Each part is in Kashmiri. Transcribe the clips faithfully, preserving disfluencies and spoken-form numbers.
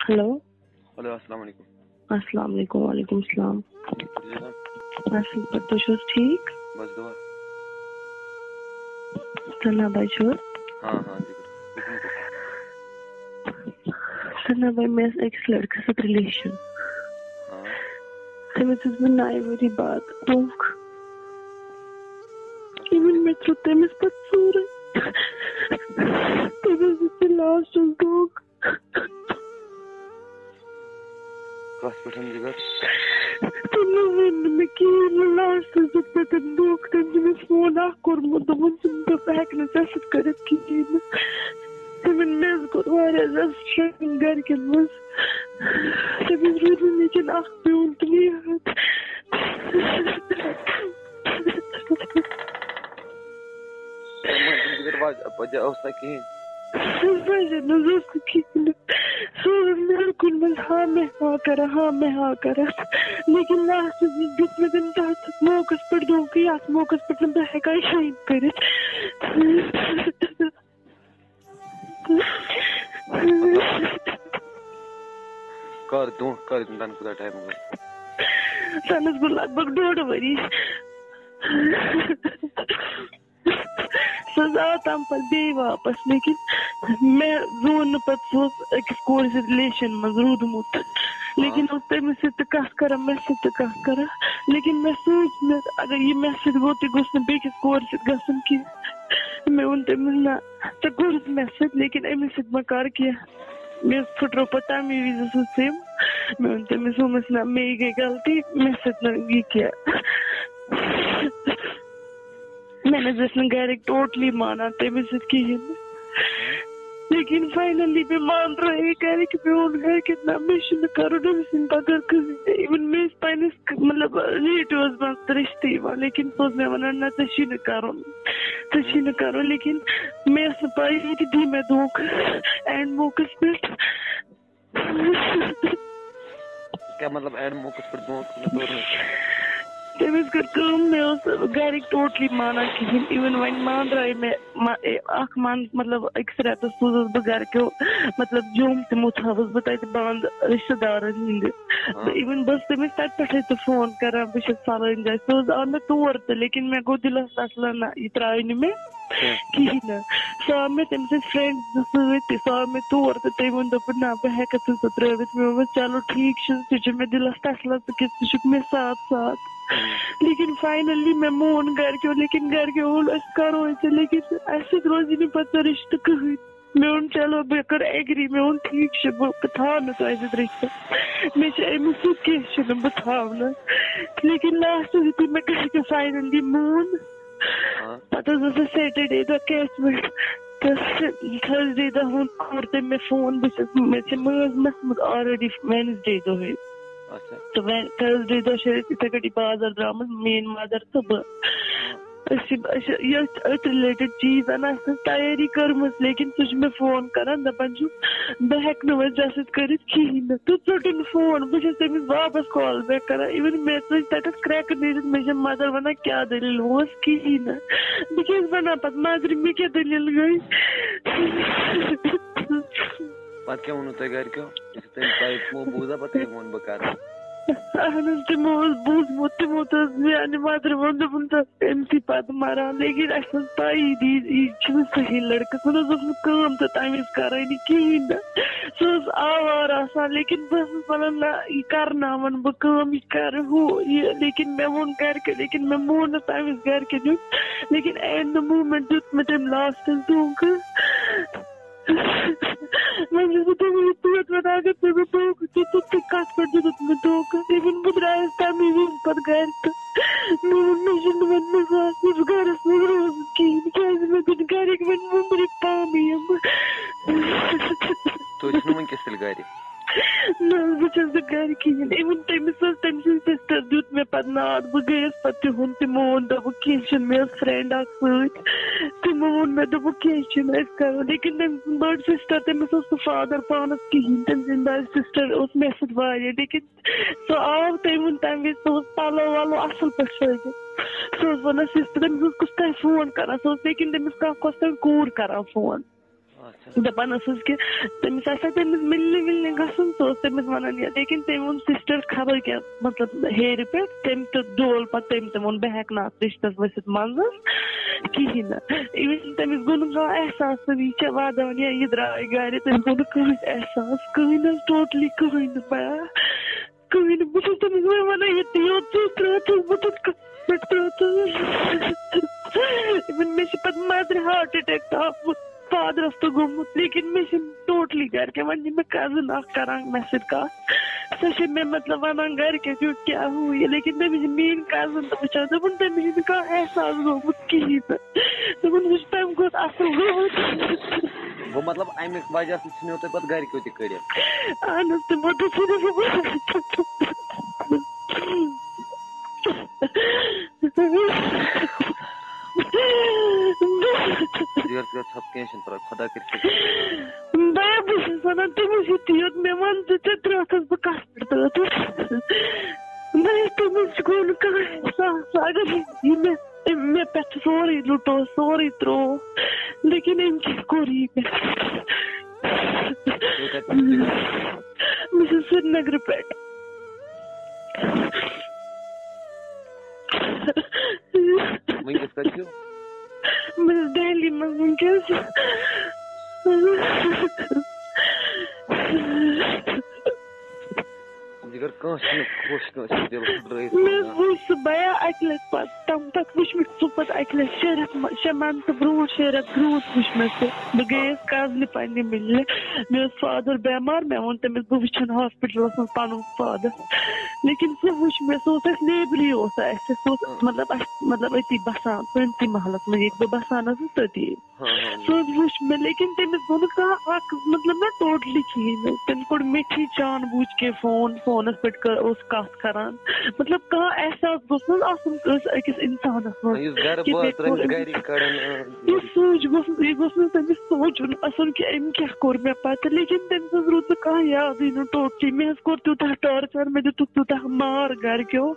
ہیلو۔ ہیلو، السلام علیکم۔ السلام علیکم، وعلیکم السلام۔ ٹھیک چھِو جناب؟ اصل پٲٹھۍ، تُہۍ چھِو حظ ٹھیٖک؟ بس دعا۔ ثنا بھائی چھِو حظ؟ ہاں، ہاں، جی، حُکُم کٔرِو۔ ثنا بھائی، مےٚ ٲس أکِس لڑکس سۭتۍ ریلیشن۔ ہاں۔ تٔمِس ٲسٕس بہٕ نَیہِ ؤری بعد دھوکہٕ۔ یہِ ووٚن مےٚ، ژٕ تٔمِس پتہٕ ژوٗرٕ۔ تٔمِس دیُت مےٚ لاسٹس دھوکہٕ۔ کتھ پٮ۪ٹھ، جِگر؟ تٔمۍ نہٕ ووٚن نہٕ مےٚ کِہیٖنۍ نہٕ۔ لاسٹس دیُت مےٚ تٔمۍ دھوکہٕ۔ تٔمۍ چھُ مےٚ فون اکھ کوٚرمُت، دوٚپُن، ژٕ، بہٕ ہٮ۪کہٕ نہٕ ژےٚ سۭتۍ کٔرِتھ کِہیٖنۍ نہٕ۔ تٔمۍ ووٚن، مےٚ حظ کوٚر واریاہ زیادٕ سٹرگل گرِکٮ۪ن منٛز۔ تٔمِس روٗد نہٕ مےٚ کِنۍ اکھ پیوٗنٛت تہِ یاد۔ تِمن تِم تہِ گٔے وجہ، وجہ اوس نہٕ کِہیٖنۍ۔ وجہ نہٕ حظ اوس نہٕ کِہیٖنۍ نہٕ۔ سُہ اوس مےٚ ہر کُنہِ منٛز ہاں میں ہاں کران، ہاں میں ہاں کران۔ لیکن لاسٹس دیُت مےٚ تٔمۍ تَتھ موقعس پٮ۪ٹھ دھوکہٕ، یَتھ موقعس پٮ۪ٹھ نہٕ بہٕ ہٮ۪کہٕ ہا شاین کٔرِتھ۔ کر دھوکہٕ، کر دھوکہٕ، تَنہٕ کوٗتاہ ٹایم گوٚو؟ تَنہٕ حظ گوٚو لگ بگ ڈوٚڈ ؤری۔ سُہ حظ آو تَمہِ پَتہٕ بیٚیہِ واپَس، لیکن مےٚ زون نہٕ پَتہٕ سُہ اوس أکِس کورِ سۭتۍ ریلیشن منٛز روٗدمُت۔ لیکن اوس تٔمِس سۭتۍ تہِ کَتھ کران، مےٚ سۭتۍ تہِ کَتھ کران۔ لیکن مےٚ سوٗنٛچ نہٕ، اگر یہِ مےٚ سۭتۍ گوٚو، تہِ گوٚژھ نہٕ بیٚکِس کورِ سۭتۍ گژھُن کینٛہہ۔ مےٚ ووٚن تٔمِس، نہ، ژےٚ کوٚرُتھ مےٚ سۭتۍ، لیکن أمِس سۭتۍ مہ کر کینٛہہ۔ مےٚ حظ پھٕٹرو پَتہٕ تَمی وِزِ سُہ سِم۔ مےٚ ووٚن تٔمِس، ووٚنمَس، نہ، مےٚ یہِ گٔے غلطی، مےٚ سۭتۍ نہٕ یہِ کینٛہہ۔ مےٚ نہ حظ ٲسۍ نہٕ گرِکۍ ٹوٹلی مانان تٔمِس سۭتۍ کِہیٖنۍ نہٕ۔ لیکن فاینلی مےٚ مانرٲے گرِکۍ، مےٚ ووٚن گرِکٮ۪ن، نہ، مےٚ چھُنہٕ کَرُن أمِس سٕنٛدِ بغٲر کٕہٕنۍ تہِ۔ Even مےٚ ٲسۍ پنٛنِس، مطلب، ریلیٹِوَس منٛز تہِ رِشتہٕ یِوان، لیکن سُہ اوس مےٚ وَنان، نہ، ژےٚ چھی نہٕ کَرُن، ژےٚ چھی نہٕ کَرُن۔ لیکن مےٚ ٲس نہٕ پَے، یہِ تہِ دی مےٚ دھوکہٕ اینڈ موقعس پٮ۪ٹھ۔ کیٛاہ مطلب، اینڈ موقعس پٮ۪ٹھ دھوکہٕ؟ مےٚ توٚر نہٕ۔ تٔمِس کٔر کٲم، مےٚ اوس گرِکۍ ٹوٹلی مانان کِہیٖنۍ۔ Even وۄنۍ مانرٲے مےٚ، ما-، اے، اکھ منتھ، مطلب، أکِس رٮ۪تَس سوٗزٕس بہٕ گرِکیو، مطلب، جوٚم، تِمو تھٲوٕس بہٕ تَتہِ بنٛد رِشتہٕ دارَن ہِنٛدِ۔ ہاں۔ بہٕ، even بہٕ ٲسٕس تٔمِس تَتہِ پٮ۪ٹھَے تہِ فون کران، بہٕ چھَس فَلٲنۍ جایہِ۔ سُہ حظ آو مےٚ تور تہِ، لیکن مےٚ گوٚو دِلَس تسلا، نہ، یہِ ترٛایہِ نہٕ مےٚ۔ کینٛہہ۔ کِہیٖنۍ نہٕ۔ سُہ آو مےٚ تٔمۍ سٕنٛدۍ فرٛٮ۪نٛڈ زٕ سۭتۍ تہِ، سُہ آو مےٚ تور تہٕ تٔمۍ ووٚن، دوٚپُن، نہ، بہٕ ہٮ۪کَتھ نہٕ ژٕ ترٛٲوِتھ۔ مےٚ ووٚنمَس، چلو ٹھیٖک چھُ، ژٕ چھُ مےٚ دِلَس تسلا، ژٕ کہِ ژٕ چھُکھ مےٚ ساتھ ساتھ۔ لیکن فاینلی مےٚ مون گرِکیو، لیکن گرِکیو ووٚن، أسۍ کَرو ژےٚ، لیکن اَسہِ سۭتۍ روزِ نہٕ پَتہٕ ژےٚ رِشتہٕ کٕہٕنۍ۔ مےٚ ووٚن، چلو، بہٕ کَرٕ ایگری، مےٚ ووٚن، ٹھیٖک چھُ، بہٕ، بہٕ تھاوٕ نہٕ تۄہہِ سۭتۍ رِشتہٕ، مےٚ چھِ أمِس سۭتۍ کینٛہہ چھُنہٕ، بہٕ تھاوٕ نہٕ۔ لیکن لاسٹَس یُتھُے مےٚ گرِکیو فاینلی مون، ہاں۔ پتہٕ حظ ٲس اَسہِ سیٹرڈے دۄہ کیچمنٹ۔ تہٕ تھرسڈے دۄہ ووٚن، کوٚر تٔمۍ مےٚ فون، بہٕ چھَس، مےٚ چھِ مٲنٛز مَتھمٕژ آلریڈی وینسڈے دۄہٕے۔ اچھا۔ تہٕ وین-، تھرسڈے دۄہ چھِ أسۍ یِتھَے کٲٹھۍ بازر درٛامٕژ، میٛٲنۍ مَدر تہٕ بہٕ۔ أسۍ چھِ، أسۍ چھِ یہِ أتھۍ رِلیٹڈ چیٖز اَنان، اَسہِ ٲس تیٲری کٔرمٕژ، لیکن سُہ چھُ مےٚ فون کران، دَپان چھُ، بہٕ ہٮ۪کہٕ نہٕ وۄنۍ ژےٚ سۭتۍ کٔرِتھ کِہیٖنۍ نہٕ۔ تہٕ ژوٚٹُن فون، بہٕ چھَس تٔمِس واپس کال بیک کران۔ Even مےٚ ژٔج تَتٮ۪تھ کرٛٮ۪کہٕ نیٖرِتھ، مےٚ چھےٚ مَدر وَنان، کیٛاہ دٔلیٖل اوس کِہیٖنۍ نہٕ۔ بہٕ کیٛاہ چھَس وَنان پَتہٕ مَدرِ، مےٚ کیٛاہ دٔلیٖل گٔے؟ پَتہٕ کیٛاہ ووٚنوٕ تۄہہِ گَرِکیو؟ یُتھُے تٔمۍ تۄہہِ تِمو بوٗزا، پَتہٕ تٔمۍ ووٚن، بہٕ کَرٕ۔ اَہَن حظ، تِمو اوس بوٗزمُت، تِمو تہِ حظ میٛانہِ مَدرِ ووٚن، دوٚپُن، ژٕ أمۍ سٕے پَتہٕ مَران، لیکن اَسہِ ٲس پَیی، یہِ، یہِ چھُنہٕ صحیح لٔڑکہٕ، سُہ نہٕ حظ اوس نہٕ کٲم تہِ تَمہِ وِزِ کَرٲنی کِہیٖنۍ نہٕ۔ سُہ اوس آوارٕ آسان، لیکن بہٕ ٲسٕس وَنان، نہ، یہِ کَرناوَن بہٕ کٲم، یہِ کَرٕ ہُہ، یہِ، لیکن مےٚ ووٚن گَرِکٮ۪ن، لیکن مےٚ مون نہٕ تَمہِ وِزِ گَرِکٮ۪ن ہیوٚن، لیکن at the moment دیُت مےٚ تٔمۍ لاسٹَس دھوکہٕ۔ وۄنۍ چھَس بہٕ تٔمِس یہِ پٲٹھۍ وَنان، اگر ژےٚ مےٚ دھوکہٕ دیُتُتھ، تہٕ کَتھ پٮ۪ٹھ دیُتُتھ مےٚ دھوکہٕ؟ Even بہٕ درٛایَس تَمی وِزِ پَتہٕ گَرِ تہٕ مےٚ ووٚن، مےٚ چھُنہٕ وۄنۍ نہٕ زانٛہہ یُس گَرَس منٛز روزُن کِہیٖنۍ، کیٛازِ مےٚ گٔے گَرِکۍ وۄنۍ وُمبرِ پامٕے یِم۔ تُہۍ چھِو نہٕ وٕنکیٚس تیٚلہِ گَرِ؟ نہ حظ، بہٕ چھَس نہٕ گَرِ کِہیٖنۍ۔ Even تٔمِس حظ، تٔمۍ سٕنٛز سِسٹَر دیُت مےٚ پَتہٕ ناد، بہٕ گٔیَس پَتہٕ تِہُنٛد، تِمو ووٚن، دوٚپُکھ، کینٛہہ چھُنہٕ، مےٚ ٲس فرٛٮ۪نٛڈ اَکھ سۭتۍ، تِمو ووٚن مےٚ، دوٚپُکھ، کینٛہہ چھُنہٕ، أسۍ کَرو۔ لیکن تٔمۍ سٕنٛز بٔڑ سِسٹَر، تٔمِس اوس نہٕ فادر پانَس کِہیٖنۍ، تٔمۍ سٕنٛز بٔڑ سِسٹَر اوس مےٚ سۭتۍ واریاہ، لیکن سُہ آو، تٔمۍ ووٚن تَمہِ وِزِ، سُہ اوس پَلو وَلو اَصٕل پٲٹھۍ سُوِتھ۔ سُہ اوس وَنان، سِسٹَر، تٔمِس اوس کُس تام فون کَران، سُہ اوس، لیکن تٔمِس کانٛہہ کۄس تام کوٗر کَران فون۔ اچھا۔ دَپان ٲسٕس کہِ تٔمِس آسہِ ہا تٔمِس مِلنہِ وِلنہِ گژھُن، سُہ اوس تٔمِس وَنان یہِ، لیکِن تٔمۍ ووٚن سِسٹر خبر کیٛاہ، مطلب، ہیرِ پٮ۪ٹھ، تٔمۍ تہِ ڈول پَتہٕ تٔمۍ تہِ ووٚن، "بہٕ ہٮ۪کہٕ نہٕ اَتھ رِشتَس ؤسِتھ منٛزَس کِہیٖنۍ نہٕ۔" اِوٕن تٔمِس گوٚو نہٕ کانٛہہ احساس، تہٕ یہِ چھےٚ وَدان یا یہِ درٛاے گَرِ، تٔمِس گوٚو نہٕ کٕہٕنۍ احساس، کٕہٕنۍ حظ، ٹوٹلی کٕہٕنۍ نہٕ، بیا۔ کٕہٕنۍ نہٕ۔ بہٕ چھَس تٔمِس وۄنۍ وَنان، یہِ تہِ یوت ژٕ ترٛٲوتھ، بہٕ تَتھ کَتھ پٮ۪ٹھ ترٛٲوتھ۔ اِوٕن مےٚ چھِ پَتہٕ مَدرِ ہارٹ اَٹیک آمُت، فادرَس تہٕ گوٚمُت، لیکِن مےٚ چھِنہٕ ٹوٹلی گَرِکٮ۪ن وَنان، یہِ مےٚ کَزٕن اَکھ کَران مےٚ سۭتۍ کَتھ، سۄ چھِ مےٚ، مطلب، وَنان گَرِکٮ۪ن کیُتھ کیٛاہ ہُہ یہِ، لیکِن تٔمِس چھِ میٛٲنۍ کَزٕن تہٕ وٕچھان، دوٚپُن، تٔمِس چھِنہٕ کانٛہہ احساس گوٚمُت کِہیٖنۍ تہٕ۔ دوٚپُن، وٕچھ، تَمہِ کھۄتہٕ اَصٕل گوٚمُت۔ گوٚو مطلب، اَمہِ وجہ سۭتۍ ژھٕنِو تُہۍ پَتہٕ گَرِکیو تہِ کٔڑِتھ؟ اَہَن حظ، تِمو دوٚپ، ژھٕنِو۔ یورٕ ژٕ ژھۄپ کینٛہہ چھُنہٕ پَرواے، خۄدا کٔرِتھ۔ بہٕ، بہٕ چھَس وَنان، تٔمِس یُتُے یوت مےٚ وَن، ژٕ ژےٚ ترٛٲوتھَس بہٕ کَتھ پٮ۪ٹھ ترٛٲوتھَس؟ نہ، تٔمِس چھُ گوٚو نہٕ کانٛہہ احساس، اگر یہِ مےٚ، أمۍ مےٚ پٮ۪ٹھ سورُے لُٹو، سورُے ترٛوو، لیکِن أمۍ کیٛاہ کوٚر یہِ مےٚ؟ تُہۍ کَتہِ پٮ۪ٹھ چھِو؟ بہٕ چھَس سرینگرٕ پٮ۪ٹھ۔ وٕنکیٚس کَتہِ چھِو؟ بہٕ چھَس دہلی منٛز وٕنکیٚس۔ جِگر، کانٛہہ چھُنہٕ خۄش، کٲنٛسہِ دِل گھبرٲیِتھ مےٚ حظ روزان۔ وٕچھ سُہ بیا اَکہِ لَٹہِ پَتہٕ، تَمہِ پَتہٕ وٕچھ مےٚ سُہ پَتہٕ اَکہِ لَٹہِ شےٚ رٮ۪تھ مہ-، شےٚ مَنتھٕ برونٛٹھ، شےٚ رٮ۪تھ برونٛٹھ وٕچھ مےٚ سُہ۔ بہٕ گٔیَس کَزنہِ پنٛنہِ مِلنہِ۔ مےٚ اوس فادر بٮ۪مار، مےٚ ووٚن تٔمِس، بہٕ وٕچھَن ہاسپِٹَلَس منٛز پَنُن فادر۔ لیکِن سُہ وٕچھ مےٚ، سُہ اوس اَسہِ نیبرٕے اوس اَسہِ، سُہ اوس مطلب اَسہِ، مطلب أتی بَسان، سٲنۍسٕے محلَس منٛز، ییٚتہِ بہٕ بَسان ٲسٕس تٔتی۔ ہاں، ہاں۔ سُہ حظ وُچھ مےٚ، لیکن تٔمِس گوٚو نہٕ کانٛہہ اکھ، مطلب، نہ ٹوٹلی کِہیٖنۍ نہٕ۔ تٔمۍ کوٚڑ مِٹھی جان بوٗجھ کے فون، فونَس پٮ۪ٹھ کٔر، اوس کَتھ کران۔ مطلب، کانٛہہ احساس گوٚژھ نہٕ حظ آسُن کٲنٛسہِ أکِس اِنسانَس منٛز یُس گرٕ کہِ مےٚ واترَن کوٚر أمِس۔ گرِکۍ کَڑَن، آ۔ یہِ سوٗنٛچ گوٚژھ، یہِ گوٚژھ نہٕ تٔمِس سونٛچُن آسُن کہِ أمۍ کیٛاہ کوٚر مےٚ پَتہٕ۔ لیکن تٔمِس حظ روٗد نہٕ کانٛہہ یادٕے نہٕ ٹوٹلی۔ مےٚ حظ کوٚر تیوٗتاہ ٹارچَر، مےٚ دیُتُکھ تیوٗتاہ مار گرِکیو۔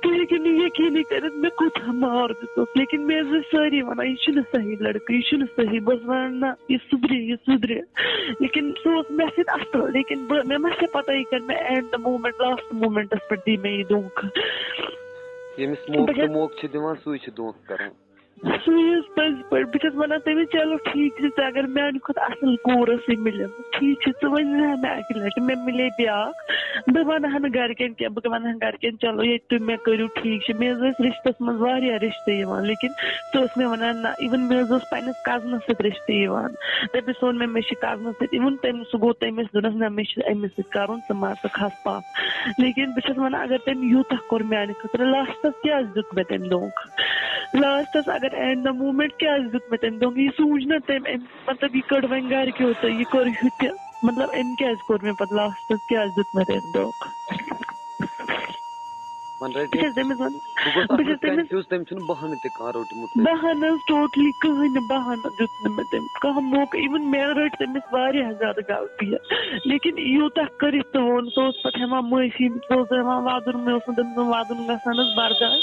تُہۍ ہیٚکِو نہٕ یقیٖنٕے کٔرِتھ، مےٚ کوٗتاہ مار دیُتُکھ۔ لیکن مےٚ حظ ٲسۍ سٲری وَنان، "یہِ چھُنہٕ صحیح لڑکہٕ، یہِ چھُنہٕ صحیح۔" بہٕ ٲسٕس وَنان، "نہ، یہِ سُدرِ، یہِ سُدرِ۔" لیکن سُہ اوس مےٚ سۭتۍ اَصٕل، لیکن بہٕ، مےٚ ما چھےٚ پَتہ، یہِ کَرِ مےٚ اینڈ موٗمٮ۪نٛٹ، لاسٹ موٗمٮ۪نٛٹَس پٮ۪ٹھ دی مےٚ یہِ دھوکہٕ۔ ییٚمِس موقعہٕ بہٕ چھَس تہٕ موقعہٕ چھِ دِوان، سُے چھُ دھوکہٕ کَران۔ سُے حظ پٔزۍ پٲٹھۍ۔ بہٕ چھَس وَنان تٔمِس، "چلو ٹھیٖک چھُ، ژٕ اگر میٛانہِ کھۄتہٕ اَصٕل کوٗر ٲسٕے مِلِمٕژ، ٹھیٖک چھُ، ژٕ ؤنۍ زِ ہا مےٚ اَکہِ لَٹہِ، مےٚ مِلے بیٛاکھ، بہٕ وَنہٕ ہا نہٕ گَرِکٮ۪ن کینٛہہ، بہٕ وَنہٕ ہا گَرِکٮ۪ن، چلو ییٚتہِ تُہۍ مےٚ کٔرِو، ٹھیٖک چھُ۔" مےٚ حظ ٲسۍ رِشتَس منٛز واریاہ رِشتہٕ یِوان، لیکن سُہ ٲس مےٚ وَنان، "نہ۔" اِوٕن مےٚ حظ اوس پنٛنِس کَزنَس سۭتۍ رِشتہٕ یِوان، تٔمِس ووٚن مےٚ، "مےٚ چھِ کَزنَس سۭتۍ"، اِوٕن تٔمۍ، سُہ گوٚو تٔمِس، دوٚپنَس، "نہ، مےٚ چھِ أمِس سۭتۍ کَرُن، ژٕ مَر ژٕ کھَس پَتھ۔" لیکن بہٕ چھَس وَنان، اگر تٔمۍ یوٗتاہ کوٚر میٛانہِ خٲطرٕ، لاسٹَس کیٛازِ دیُت مےٚ تٔمۍ دھوکہٕ؟ لاسٹَس اگر اینڈ دَ موٗمٮ۪نٛٹ کیٛازِ دیُت مےٚ تٔمۍ دھوکہٕ؟ یہِ سوٗنٛچ نہ تٔمۍ، أمۍ، مطلب، یہِ کٔڑ وۄنۍ گَرِکیو تہٕ یہِ کوٚر ہُہ تہِ۔ مطلب، أمۍ کیٛازِ کوٚر مےٚ پَتہٕ لاسٹَس، کیٛازِ دیُت مےٚ تٔمۍ دھوکہٕ؟ وۄنۍ رَٹہِ، بہٕ چھَس تٔمِس وَنان، بہٕ گوٚژھ بہٕ اَتھ چھَس منٛز تٔمِس confuse، تٔمۍ چھُنہٕ بہانہٕ تہِ کانٛہہ روٚٹمُت۔ بہانہٕ حظ، ٹوٹلی کٕہٕنۍ نہٕ بہانہٕ دیُت نہٕ مےٚ تٔمۍ۔ کانٛہہ موقعہٕ، اِوٕن مےٚ رٔٹۍ تٔمِس واریاہ زیادٕ غلطی۔ لیکن یوٗتاہ کٔرِتھ تہِ ووٚن، سُہ اوس پَتہٕ ہٮ۪وان معٲفی، سُہ اوس ہٮ۪وان وَدُن، مےٚ اوس نہٕ تٔمۍ سُنٛد وَدُن گژھان حظ برداش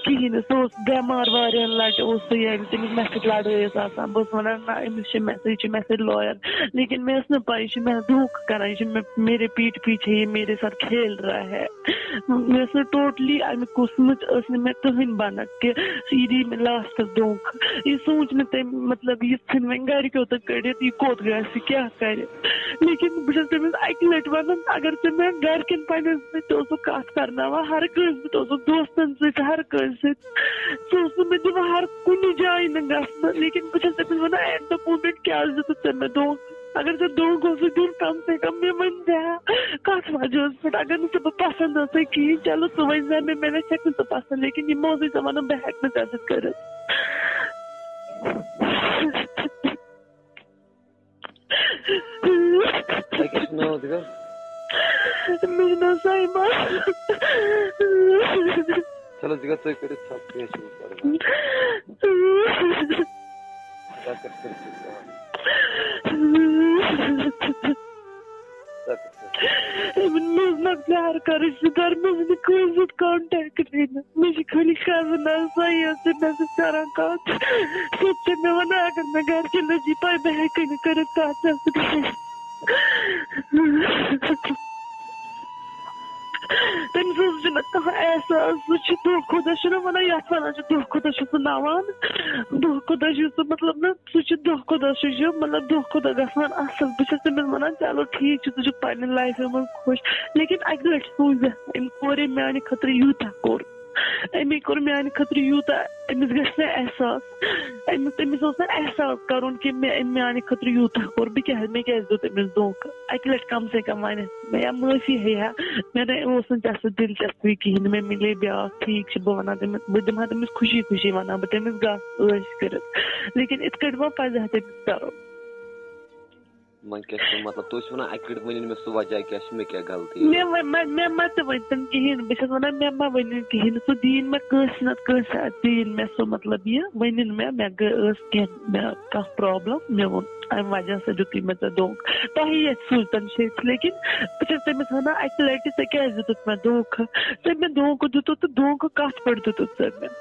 کِہیٖنۍ نہٕ۔ سُہ اوس بٮ۪مار، واریاہَن لَٹہِ اوس سُہ، یعنی تٔمِس مےٚ سۭتۍ لَڑٲے ٲس آسان۔ بہٕ ٲسٕس وَنان، "نہ، أمِس چھِ مےٚ سۭتۍ، یہِ چھِ مےٚ سۭتۍ لایَر۔" لیکن مےٚ ٲس نہٕ پَے، یہِ چھِ مےٚ دھوکہٕ کَران، یہِ چھِ مےٚ، میرے پیٖٹھ پیٖچھے یہِ میرے ساتھ کھیل رہا ہے۔ مےٚ ٲس نہٕ ٹوٹلی اَمہِ قٕسمٕچ، ٲس نہٕ مےٚ کٕہٕنۍ بَنَکھ کہِ یہِ دی مےٚ لاسٹَس دھوکہٕ۔ یہِ سوٗنٛچ نہٕ تٔمۍ، مطلب، یہِ ژھٕنہِ وۄنۍ گَرِکیو تہٕ کٔڑِتھ، یہِ کوٚت گژھِ، کیٛاہ کَرِ۔ لیکن بہٕ چھَس تٔمِس اَکہِ لَٹہِ وَنان، اگر ژٕ مےٚ گَرِکٮ۪ن پنٛنٮ۪ن سۭتۍ تہِ اوسُکھ کَتھ کَرناوان، ہر کٲنٛسہِ سۭتۍ اوسُکھ، دوستَن سۭتۍ، ہر کٲنٛسہِ سۭتۍ، ژٕ اوسُکھ مےٚ دِوان ہر کُنہِ جایہِ نہٕ گژھنہٕ۔ لیکن بہٕ چھَس تٔمِس وَنان، ایٹ دَ موٗمٮ۪نٛٹ کیٛازِ دیُتُتھ ژےٚ مےٚ دھوکہٕ؟ اگر ژےٚ دھوکہٕ اوسُے دیُن، کم سے کم مےٚ ؤنۍ زِ ہا، کَتھ وجہَس پٮ۪ٹھ؟ اگر نہٕ ژےٚ بہٕ پَسنٛد ٲسَے کِہیٖنۍ، چلو، ژٕ ؤنۍ زِ ہا مےٚ، مےٚ نہ چھَکھ نہٕ ژٕ پَسنٛد، لیکن یِمو سۭتۍ ژےٚ وَنان، بہٕ ہٮ۪کہٕ نہٕ ژےٚ سۭتۍ کٔرِتھ۔ تۄہہِ کیٛاہ چھُ ناو، جِگر؟ مےٚ چھُ ناو صایمہ۔ چلو، جِگر، تُہۍ کٔرِو ژھۄپہٕ، کینٛہہ چھُنہٕ پَرواے۔ ژۄپہٕ کٔرِو ژٕ کٲم۔ ژۄپہٕ کٔرِو۔ مےٚ حظ مۄکلیو ہر کانٛہہ رِشتہٕ دار، مےٚ حظ نہٕ کٲنٛسہِ سۭتۍ کانٹیکٹٕے نہٕ۔ مےٚ چھِ خٲلی کَزٕن حظ، سۄے یٲژ چھِ مےٚ سۭتۍ کَران کَتھ۔ سُہ تہِ چھِ مےٚ وَنان، اگر مےٚ گَرِکٮ۪ن لٔجی پَے، بہٕ ہٮ۪کَے نہٕ کٔرِتھ کَتھ ژےٚ سۭتۍ کینٛہہ۔ تٔمِس حظ چھُنہٕ کانٛہہ احساس، سُہ چھُ دۄہ کھۄتہٕ دۄہ، چھُنہ وَنان، یَتھ وَنان چھِ دۄہ کھۄتہٕ دۄہ چھُ سُہ نَوان، دۄہ کھۄتہٕ دۄہ چھُ سُہ، مطلب، نہ، سُہ چھُ دۄہ کھۄتہٕ دۄہ، سُہ چھُ، مطلب، دۄہ کھۄتہٕ دۄہ گژھان اَصٕل۔ بہٕ چھَس تٔمِس وَنان، چلو ٹھیٖک چھُ، ژٕ چھُکھ پنٛنہِ لایفہِ منٛز خۄش، لیکِن اَکہِ لَٹہِ سوٗزِ أمۍ کورِ میٛانہِ خٲطرٕ یوٗتاہ کوٚر، أمی کوٚر میٛانہِ خٲطرٕ یوٗتاہ، أمِس گژھِ نہٕ احساس، أمِس، أمِس اوس نہٕ احساس کَرُن کہِ مےٚ، أمۍ میٛانہِ خٲطرٕ یوٗتاہ کوٚر، بہٕ کیٛاہ، مےٚ کیٛازِ دیُت أمِس دھوکہٕ؟ اَکہِ لَٹہِ کَم سے کَم وَنہِ مےٚ یا معٲفی ہیٚیہِ ہا، مےٚ نَے اوس نہٕ ژےٚ سۭتۍ دِلچسپی کِہیٖنۍ، مےٚ مِلے بیٛاکھ، ٹھیٖک چھِ، بہٕ وَنہٕ ہا تٔمِس، بہٕ دِمہٕ ہا تٔمِس خوشی خوشی، وَنہٕ ہا بہٕ تٔمِس، گژھ عٲش کٔرِتھ، لیکِن یِتھ کٲٹھۍ ما پَزِ ہا تٔمِس کَرُن؟ وۄنۍ کیٛاہ چھُ مطلب؟ تُہۍ چھِو وَنان اَکہِ لَٹہِ ؤنِو مےٚ سُہ وجہ کیٛاہ چھُ، مےٚ کیٛاہ غلطی ٲس؟ مےٚ وۄنۍ، مےٚ، مےٚ مہ تہِ ؤنۍ تِم کِہیٖنۍ۔ بہٕ چھَس وَنان، مےٚ مہ ؤنِو کِہیٖنۍ۔ سُہ دِیِن مےٚ کٲنٛسہِ نَتہٕ کٲنٛسہِ اَتھِ، دِیِن مےٚ سُہ، مطلب، یہِ ؤنِن مےٚ، مےٚ گٔے، ٲس کینٛہہ، مےٚ کانٛہہ پرٛابلِم، مےٚ ووٚن، اَمہِ وجہ سۭتۍ دیُتُے مےٚ ژےٚ دھوکہٕ۔ تۄہہِ یَتھ سوٗزتَن چھِ أسۍ، لیکِن بہٕ چھَس تٔمِس وَنان، اَکہِ لَٹہِ ژےٚ کیٛازِ دیُتُتھ مےٚ دھوکہٕ؟ ژےٚ مےٚ دھوکہٕ دیُتُتھ تہٕ دھوکہٕ کَتھ پٮ۪ٹھ دیُتُتھ ژےٚ مےٚ؟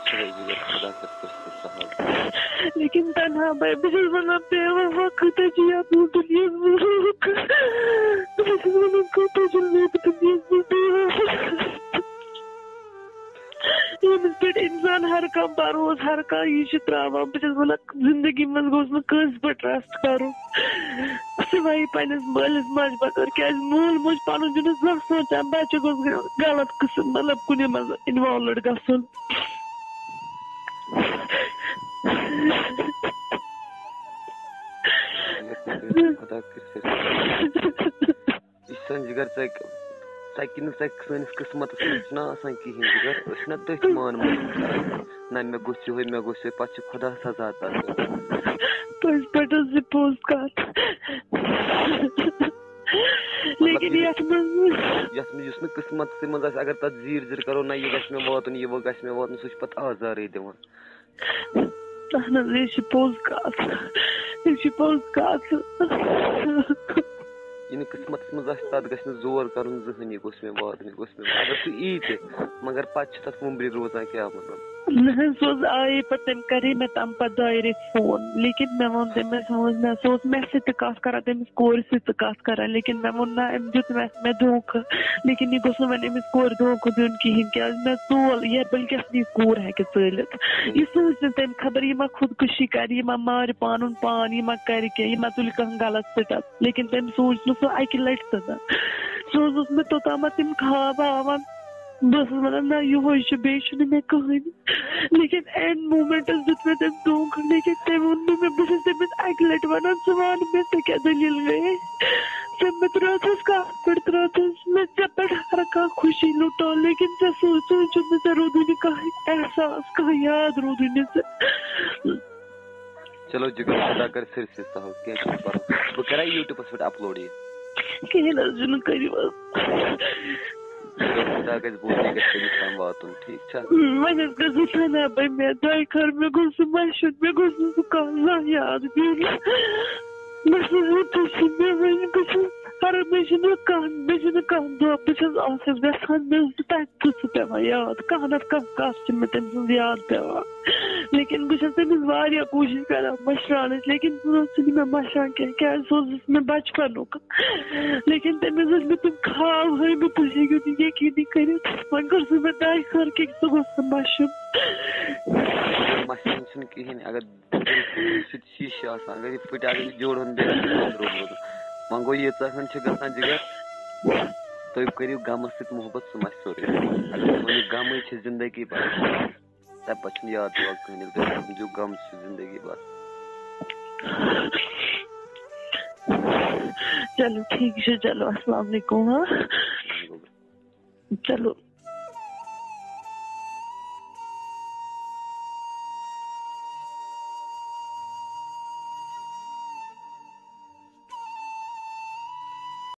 چلو جِگر، خۄدا کَرِ پرٛٮ۪تھ کُنہِ سہل۔ لیکِن تنہا بھائی، بہٕ چھَس وَنان، بے وفا کۭتیٛاہ چھِ یَتھ دُنیاہَس منٛز لُکھ۔ بہٕ چھَس وَنان، کۭتیٛاہ چھِ لُکھ دُنیاہَس منٛز بے وفا۔ ییٚمِس پٮ۪ٹھ اِنسان ہر کانٛہہ بھروسہٕ، ہر کانٛہہ یہِ چھُ ترٛاوان۔ بہٕ چھَس وَنان، زِندگی منٛز گوٚژھ نہٕ کٲنٛسہِ پٮ۪ٹھ ٹرٛسٹ کَرُن۔ سوائے پننِس مٲلِس ماجہِ بغٲر، کیازِ مول موج پنُن چھُنہٕ زانٛہہ سونٛچان بچہِ گوٚژھ غلط قٕسم، مطلب، کُنہِ منٛز انوالوڈ گژھُن۔ خۄدا کٔرِتھ۔ یہِ چھُ سٲنۍ جِگر، ژٕ، ژٕ کِنہٕ ژٕ سٲنِس قٕسمتس منٛز چھُنہ آسان کِہیٖنۍ جِگر، أسۍ چھِنہ تٔتھۍ مان مان کران، نہ مےٚ گوٚژھ یِہوٚے، مےٚ گوٚژھ یِہوٚے، پتہٕ چھُ خۄدا سزا تَتھ۔ پٔزۍ پٲٹھۍ حظ چھِ پوٚز کَتھ۔ لیکن یہِ یَتھ منٛز یَتھ منٛز یُس نہٕ قٕسمتسٕے منٛز آسہِ، اگر تَتھ زیٖر زیٖر کَرو، نہ یہِ گژھِ مےٚ واتُن، یہِ وۄنۍ گژھِ مےٚ واتُن، سُہ چھُ پَتہٕ آزارٕے دِوان۔ اَہَن حظ، یہِ چھِ پوٚز کَتھ، یہِ چھِ پوٚز کَتھ۔ یہِ نہٕ قٕسمتَس منٛز آسہِ، تَتھ گژھِ نہٕ زور کَرُن زٕہٕنۍ، یہِ گوٚژھ مےٚ واتُن، یہِ گوٚژھ مےٚ واتُن۔ اگر سُہ یی تہِ، مگر پَتہٕ چھُ تَتھ وُمبرِ روزان کیٛاہ مطلب؟ نہ حظ، سُہ حظ آیے پَتہٕ، تٔمۍ کَرے مےٚ تَمہِ پَتہٕ دۄیہِ ریٚتھۍ فون، لیکن مےٚ ووٚن تٔمِس، مےٚ ووٚن، نہ، سُہ اوس مےٚ سۭتۍ تہِ کَتھ کَران، تٔمِس کورِ سۭتۍ تہِ کَتھ کَران، لیکن مےٚ ووٚن، نہ، أمۍ دیُت مےٚ، مےٚ دھوکہٕ، لیکن یہِ گوٚژھ نہٕ وۄنۍ أمِس کورِ دھوکہٕ دیُن کِہیٖنۍ، کیٛازِ مےٚ ژول، یَپٲرۍ کیٛاہ یہِ کوٗر ہیٚکہِ ژٲلِتھ؟ یہِ سوٗنٛچ نہٕ تٔمۍ، خبر یہِ ما خودکُشی کَرِ، یہِ ما مارِ پانُن پان، یہِ ما کَرِ کینٛہہ، یہِ ما تُلہِ کانٛہہ غلط سٹیپ۔ لیکن تٔمۍ سوٗنٛچ نہٕ سُہ اَکہِ لَٹہِ تہِ نہٕ۔ سُہ حظ اوس مےٚ توٚتامَتھ تِم خواب ہاوان۔ بہٕ ٲسٕس وَنان، نہ، یِہوٚے چھُ، بیٚیہِ چھُنہٕ مےٚ کٕہٕنۍ۔ لیکن اینڈ موٗمٮ۪نٛٹَس دیُت مےٚ تٔمۍ دھوکہٕ۔ لیکن تٔمۍ ووٚن نہٕ مےٚ، بہٕ چھَس تٔمِس اَکہِ لَٹہِ وَنان، ژٕ وَن مےٚ، ژےٚ کیٛاہ دٔلیٖل گٔیے؟ ژےٚ مےٚ ترٛٲوتھَس کَتھ پٮ۪ٹھ ترٛٲوتھَس؟ مےٚ ژےٚ پٮ۪ٹھ ہر کانٛہہ خوشی لُٹٲو، لیکن ژےٚ سوٗنٛچُتھ نہٕ، ژےٚ روٗدُے نہٕ کانٛہہ احساس، کانٛہہ یاد روٗدُے نہٕ ژےٚ۔ چلو جِگر، خۄدا کَرِ سٲرسٕے سہل، کینٛہہ چھُنہٕ پَرواے۔ بہٕ کَرٕ یوٗٹیوٗبَس پٮ۪ٹھ اَپلوڈ یہِ۔ کِہیٖنۍ حظ چھُنہٕ، کٔرِو حظ۔ خۄدا گژھِ بوزُن، یہِ گژھِ تٔمِس تام واتُن، ٹھیٖک چھا؟ وۄنۍ حظ کٔرۍزیو سنا بَے مےٚ دۄیہِ خٲر، مےٚ گوٚژھ سُہ مَشُن، مےٚ گوٚژھ نہٕ سُہ کانٛہہ زانٛہہ یاد پیوٚن۔ بَس حظ یُتُے چھُ مےٚ وۄنۍ، بہٕ چھَس ہر، مےٚ چھُنہٕ کانٛہہ، مےٚ چھُنہٕ کانٛہہ دۄہ، بہٕ چھَس آفِس گژھان، مےٚ حظ چھُ تَتہِ تہِ سُہ پٮ۪وان یاد، کانٛہہ نَتہٕ کانٛہہ کَتھ چھِ مےٚ تٔمۍ سٕنٛز یاد پٮ۪وان۔ لیکن بہٕ چھَس تٔمِس واریاہ کوٗشِش کران مٔشراونٕچ، لیکن سُہ حظ چھُنہٕ مےٚ مٔشراوان کینٛہہ، کیٛازِ سُہ حظ اوس مےٚ بچپنُک۔ لیکن تٔمِس ٲسۍ مےٚ تِم خواب ہٲومٕتۍ، تُہۍ ہیٚکِو نہٕ یقیٖنٕے کٔرِتھ۔ وۄنۍ کٔر سُہ مےٚ دَے خٲر کہِ سُہ گوٚژھ نہٕ مَشُن۔ مَشُن چھُنہٕ کِہیٖنۍ، اگر دِل چھُ، سُہ تہِ شیٖشہٕ آسان، اگر یہِ پھٕٹہِ، اگر یہِ جوڑُن بیٚیہِ، سُہ چھُ اندرو روزان۔ وۄنۍ گوٚو، ییٖژاہ ہن چھِ گژھان جِگر، تُہۍ کٔرِو غمَس سۭتۍ محبت، سُہ مَشہِ سورُے۔ اگر تُہۍ ؤنِو، غمٕے چھِ زندگی بس۔ تَمہِ پَتہٕ چھُنہٕ یاد پٮ۪وان کٕہٕنۍ، ییٚلہِ تۄہہِ سَمجھِو غم چھُ زندگی بَس۔ چلو ٹھیٖک چھُ، چلو السلام علیکم، ہاں۔ چلو۔